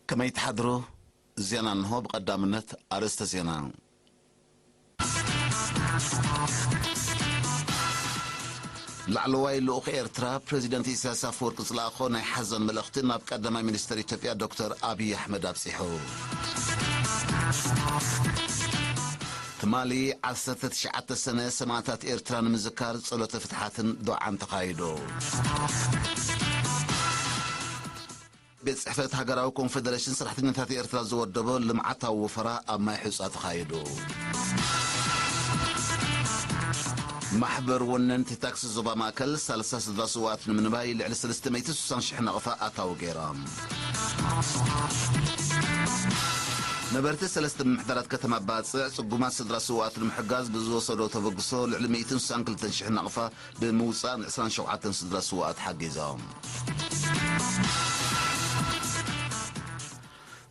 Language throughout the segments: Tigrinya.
ከመይ ትሓድሩ? ዜና እንሆ። ብቐዳምነት ኣርእስተ ዜና። ላዕለዋይ ልኡኽ ኤርትራ ፕረዚደንት ኢሳያስ ኣፈወርቂ ዝለኣኾ ናይ ሓዘን መልእኽቲ ናብ ቀዳማይ ሚኒስተር ኢትዮጵያ ዶክተር ኣብይ ኣሕመድ ኣብጺሑ። ትማሊ ዓሰርተ ትሽዓተ ሰነ ሰማእታት ኤርትራ ንምዝካር ጸሎተ ፍትሓትን ዱዓን ተኻይዱ። ቤት ጽሕፈት ሃገራዊ ኮንፌደሬሽን ሰራሕተኛታት ኤርትራ ዝወደቦ ልምዓታዊ ወፈራ ኣብ ማይ ሑጻ ተኻይዱ። ማሕበር ወነንቲ ታክሲ ዞባ ማእከል ሳልሳ ስድራ ስውኣት ንምንባይ ልዕሊ ሰለስተ ሚእቲ ስሳን ሽሕ ናቕፋ ኣታዊ ገይሮም። ነበርቲ ሰለስተ ምምሕዳራት ከተማ ባጽዕ ጽጉማት ስድራ ስውኣት ንምሕጋዝ ብዝወሰዶ ተበግሶ ልዕሊ ሚእትን ስሳን ክልተን ሽሕ ናቕፋ ብምውጻእ ን ዕስራን ሸውዓተን ስድራ ስውኣት ሓጊዞም።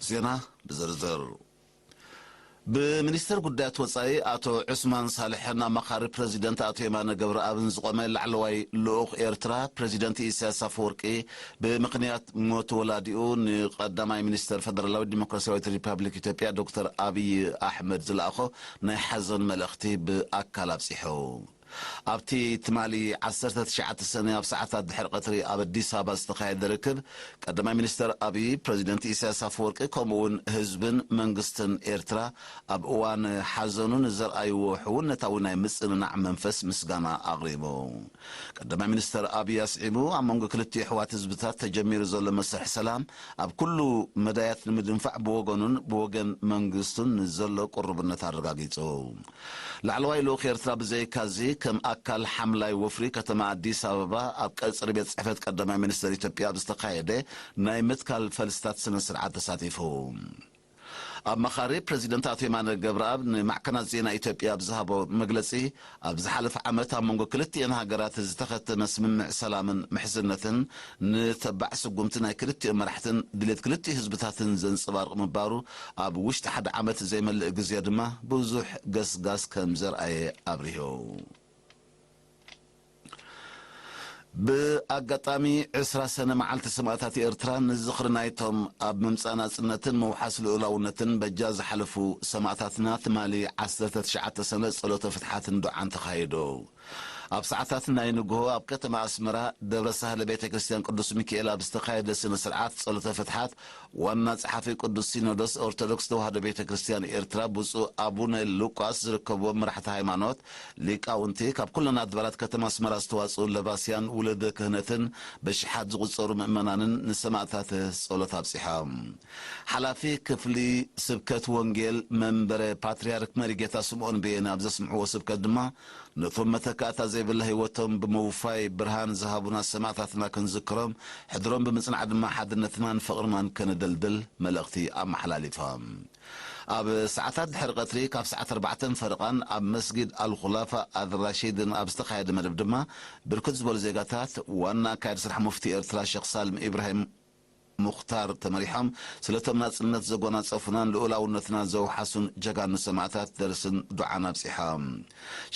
ዜና ብዝርዝር። ብሚኒስተር ጉዳያት ወጻኢ ኣቶ ዑስማን ሳልሕን ኣማኻሪ ፕረዚደንት ኣቶ የማነ ገብረኣብን ዝቖመ ላዕለዋይ ልኡኽ ኤርትራ፣ ፕረዚደንት ኢሳያስ ኣፈወርቂ ብምኽንያት ሞት ወላዲኡ ንቐዳማይ ሚኒስተር ፈደራላዊት ዲሞክራስያዊት ሪፓብሊክ ኢትዮጵያ ዶክተር ኣብይ ኣሕመድ ዝለኣኾ ናይ ሓዘን መልእኽቲ ብኣካል ኣብጺሑ። ኣብቲ ትማሊ ዓሰርተ ትሽዓተ ሰነ ኣብ ሰዓታት ድሕሪ ቀትሪ ኣብ ኣዲስ ኣበባ ዝተኻየደ ርክብ፣ ቀዳማይ ሚኒስተር ኣብይ፣ ፕረዚደንት ኢሳያስ ኣፈወርቂ፣ ከምኡ'ውን ህዝብን መንግስትን ኤርትራ ኣብ እዋን ሓዘኑ ንዘርኣይዎ ሕውነታዊ ናይ ምጽንናዕ መንፈስ ምስጋና ኣቕሪቡ። ቀዳማይ ሚኒስተር ኣብይ ኣስዒቡ፣ ኣብ መንጎ ክልቲኡ ኣሕዋት ህዝብታት ተጀሚሩ ዘሎ መስርሕ ሰላም ኣብ ኩሉ መዳያት ንምድንፋዕ ብወገኑን ብወገን መንግስቱን ንዘሎ ቅሩብነት ኣረጋጊጹ። ላዕለዋይ ልኡኽ ኤርትራ ብዘይካዚ፣ ከም ኣካል ሓምላይ ወፍሪ ከተማ ኣዲስ ኣበባ ኣብ ቀጽሪ ቤት ጽሕፈት ቀዳማይ ሚኒስተር ኢትዮጵያ ኣብ ዝተኻየደ ናይ ምትካል ፈልስታት ስነ ስርዓት ተሳቲፉ። ኣማኻሪ ፕረዚደንት ኣቶ የማነ ገብረኣብ ንማዕከናት ዜና ኢትዮጵያ ኣብ ዝሃቦ መግለጺ፣ ኣብ ዝሓለፈ ዓመት ኣብ መንጎ ክልቲኤን ሃገራት ዝተኸተመ ስምምዕ ሰላምን ምሕዝነትን ንተባዕ ስጉምቲ ናይ ክልቲኦም መራሕትን ድሌት ክልቲኡ ህዝብታትን ዘንጸባርቕ ምንባሩ፣ ኣብ ውሽጢ ሓደ ዓመት ዘይመልእ ግዜ ድማ ብዙሕ ገስጋስ ከም ዘርኣየ ኣብሪሁ። ብኣጋጣሚ ዕስራ ሰነ መዓልቲ ሰማእታት ኤርትራ ንዝኽሪ ናይቶም ኣብ ምምጻእ ናጽነትን ምውሓስ ልኡላውነትን በጃ ዝሓለፉ ሰማእታትና ትማሊ ዓሰርተ ትሽዓተ ሰነ ጸሎተ ፍትሓትን ዱዓን ተኻይዱ። ኣብ ሰዓታት ናይ ንግሆ ኣብ ከተማ ኣስመራ ደብረ ሳህለ ቤተ ክርስቲያን ቅዱስ ሚካኤል ኣብ ዝተኻየደ ስነ ስርዓት ጸሎተ ፍትሓት ዋና ጸሓፊ ቅዱስ ሲኖዶስ ኦርቶዶክስ ተዋህዶ ቤተ ክርስቲያን ኤርትራ ብፁዕ ኣቡነ ሉቃስ ዝርከብዎም መራሕቲ ሃይማኖት፣ ሊቃውንቲ፣ ካብ ኩለን ኣድባራት ከተማ ኣስመራ ዝተዋጽኡ ለባስያን ውሉደ ክህነትን ብሽሓት ዝቑጸሩ ምእመናንን ንሰማእታት ጸሎት ኣብጺሖም። ሓላፊ ክፍሊ ስብከት ወንጌል መንበረ ፓትርያርክ መሪጌታ ስምዖን በየነ ኣብ ዘስምዕዎ ስብከት ድማ፣ ነቶም መተካእታ ዘይብላ ህይወቶም ብምውፋይ ብርሃን ዝሃቡና ሰማእታትና ክንዝክሮም፣ ሕድሮም ብምጽናዕ ድማ ሓድነትናን ፍቕርናን ከነደልድል መልእኽቲ ኣመሓላሊፎም። ኣብ ሰዓታት ድሕሪ ቀትሪ ካብ ሰዓት ኣርባዕተን ፈረቓን ኣብ መስጊድ ኣልኹላፋ ኣልራሺድን ኣብ ዝተኻየደ መደብ ድማ፣ ብርክት ዝበሉ ዜጋታት ዋና ኣካያዲ ስራሕ ሙፍቲ ኤርትራ ሸኽ ሳልም ኢብራሂም ሙኽታር ተመሪሖም፣ ስለቶም ናጽነት ዘጎናጸፉናን ልኡላውነትና ዘውሓሱን ጀጋኑ ሰማእታት ደርስን ዱዓን ኣብጺሖም።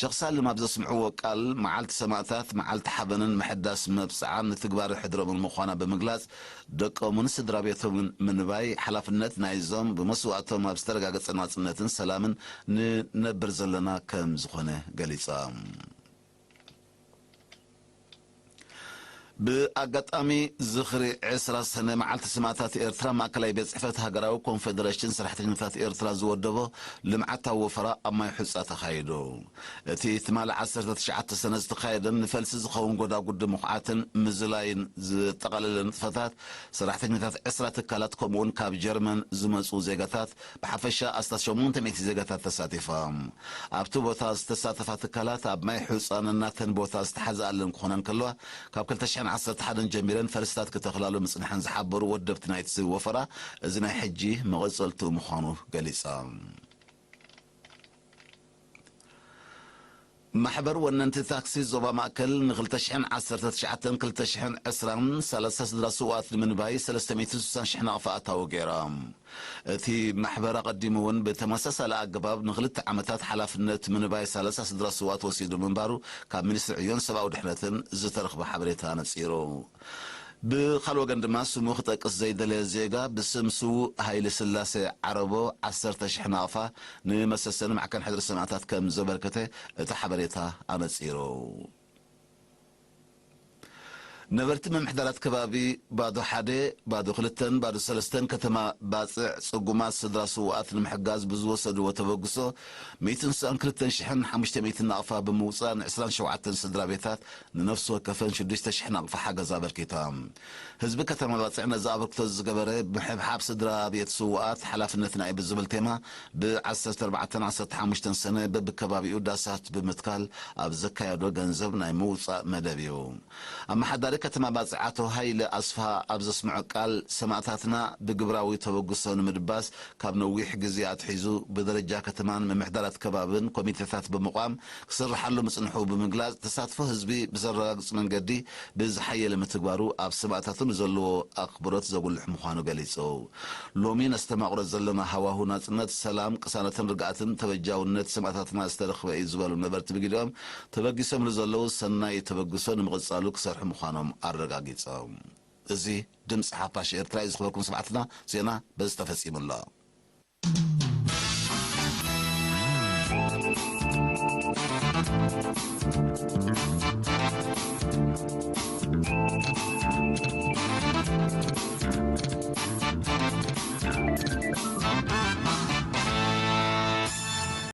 ሸኽ ሳልም ኣብ ዘስምዕዎ ቃል፣ መዓልቲ ሰማእታት መዓልቲ ሓበንን ምሕዳስ መብጽዓን ንትግባረ ሕድሮምን ምዃና ብምግላጽ፣ ደቆምን ስድራ ቤቶምን ምንባይ ሓላፍነት ናይዞም ብመስዋእቶም ኣብ ዝተረጋገጸ ናጽነትን ሰላምን ንነብር ዘለና ከም ዝኾነ ገሊጾም። ብኣጋጣሚ ዝኽሪ ዕስራ ሰነ መዓልቲ ሰማእታት ኤርትራ፣ ማእከላይ ቤት ጽሕፈት ሃገራዊ ኮንፌደሬሽን ሰራሕተኛታት ኤርትራ ዝወደቦ ልምዓታዊ ወፈራ ኣብ ማይ ሑጻ ተኻይዱ። እቲ ትማሊ ዓሰርተ ትሽዓተ ሰነ ዝተኻየደን ንፈልሲ ዝኸውን ጎዳጉዲ ምኹዓትን ምዝላይን ዘጠቓለለ ንጥፈታት፣ ሰራሕተኛታት ዕስራ ትካላት ከምኡውን ካብ ጀርመን ዝመጹ ዜጋታት ብሓፈሻ ኣስታት ሸሞንተ ሚእቲ ዜጋታት ተሳቲፎም። ኣብቲ ቦታ ዝተሳተፋ ትካላት ኣብ ማይ ሑጻ ነናተን ቦታ ዝተሓዝኣለን ክኾና እንከለዋ፣ ካብ ክልተ ሽሕን ዓሰርተ ሓደን ጀሚረን ፈልስታት ክተኽላሉ ምጽንሐን ዝሓበሩ ወደብቲ ናይቲ ወፈራ፣ እዚ ናይ ሕጂ መቐጸልትኡ ምዃኑ ገሊጾም። ማሕበር ወነንቲ ታክሲ ዞባ ማእከል ን2019 2020 ሰላሳ ስድራ ስውኣት ንምንባይ ሰለስተ ሚእትን ስሳን ሽሕ ናቕፋ ኣታዊ ገይሮም። እቲ ማሕበር ኣቐዲሙ እውን ብተመሳሳሊ ኣገባብ ንኽልተ ዓመታት ሓላፍነት ምንባይ ሰላሳ ስድራ ስውኣት ወሲዱ ምንባሩ ካብ ሚኒስትሪ ዕዮን ሰብኣዊ ድሕነትን ዝተረኽበ ሓበሬታ ኣነጺሩ። ብኻልእ ወገን ድማ ስሙ ክጠቅስ ዘይደለየ ዜጋ ብስም ስዉእ ሃይለ ስላሴ ዓረቦ ዓሰርተ ሽሕ ናቕፋ ንመሰሰኒ ማዕከን ሕድሪ ሰማእታት ከም ዘበርከተ እቲ ሓበሬታ ኣነጺሩ። ነበርቲ ምምሕዳራት ከባቢ ባዶ ሓደ፣ ባዶ ክልተን ባዶ ሰለስተን ከተማ ባጽዕ ጽጉማት ስድራ ስውኣት ንምሕጋዝ ብዝወሰድዎ ተበግሶ ሚእትን ስሳን ክልተን ሽሕን ሓሙሽተ ሚእትን ናቕፋ ብምውጻእ ን27 ስድራ ቤታት ንነፍሲ ወከፈን ሽዱሽተ ሽሕ ናቕፋ ሓገዝ ኣበርኪቶም። ህዝቢ ከተማ ባጽዕ ነዚ ኣበርክቶ ዝገበረ ምሕብሓብ ስድራ ቤት ስውኣት ሓላፍነትና እዩ ብዝብል ቴማ ብ14 15 ሰነ በብከባቢኡ ዳሳት ብምትካል ኣብ ዘካየዶ ገንዘብ ናይ ምውጻእ መደብ እዩ። ኣመሓዳሪ ከተማ ባጽዕ ኣቶ ሃይለ ኣስፍሃ ኣብ ዘስምዖ ቃል፣ ሰማእታትና ብግብራዊ ተበግሶ ንምድባስ ካብ ነዊሕ ግዜ ኣትሒዙ ብደረጃ ከተማን ምምሕዳራት ከባብን ኮሚቴታት ብምቋም ክስርሓሉ ምጽንሑ ብምግላጽ፣ ተሳትፎ ህዝቢ ብዘረጋግጽ መንገዲ ብዝሓየለ ምትግባሩ ኣብ ሰማእታቱ ንዘለዎ ኣኽብሮት ዘጉልሕ ምዃኑ ገሊጹ። ሎሚ ነስተማቕሮ ዘለና ሃዋሁ ናጽነት፣ ሰላም፣ ቅሳነትን ርግኣትን ተበጃውነት ሰማእታትና ዝተረኽበ እዩ ዝበሉ ነበርቲ ብግዲኦም፣ ተበጊሶም ንዘለዉ ሰናይ ተበግሶ ንምቕጻሉ ክሰርሑ ምዃኖም ኣረጋጊጾም። እዚ ድምፂ ሓፋሽ ኤርትራ እዩ። ዝኽበርኩም ሰማዕትና፣ ዜና በዚ ተፈጺሙ ኣሎ።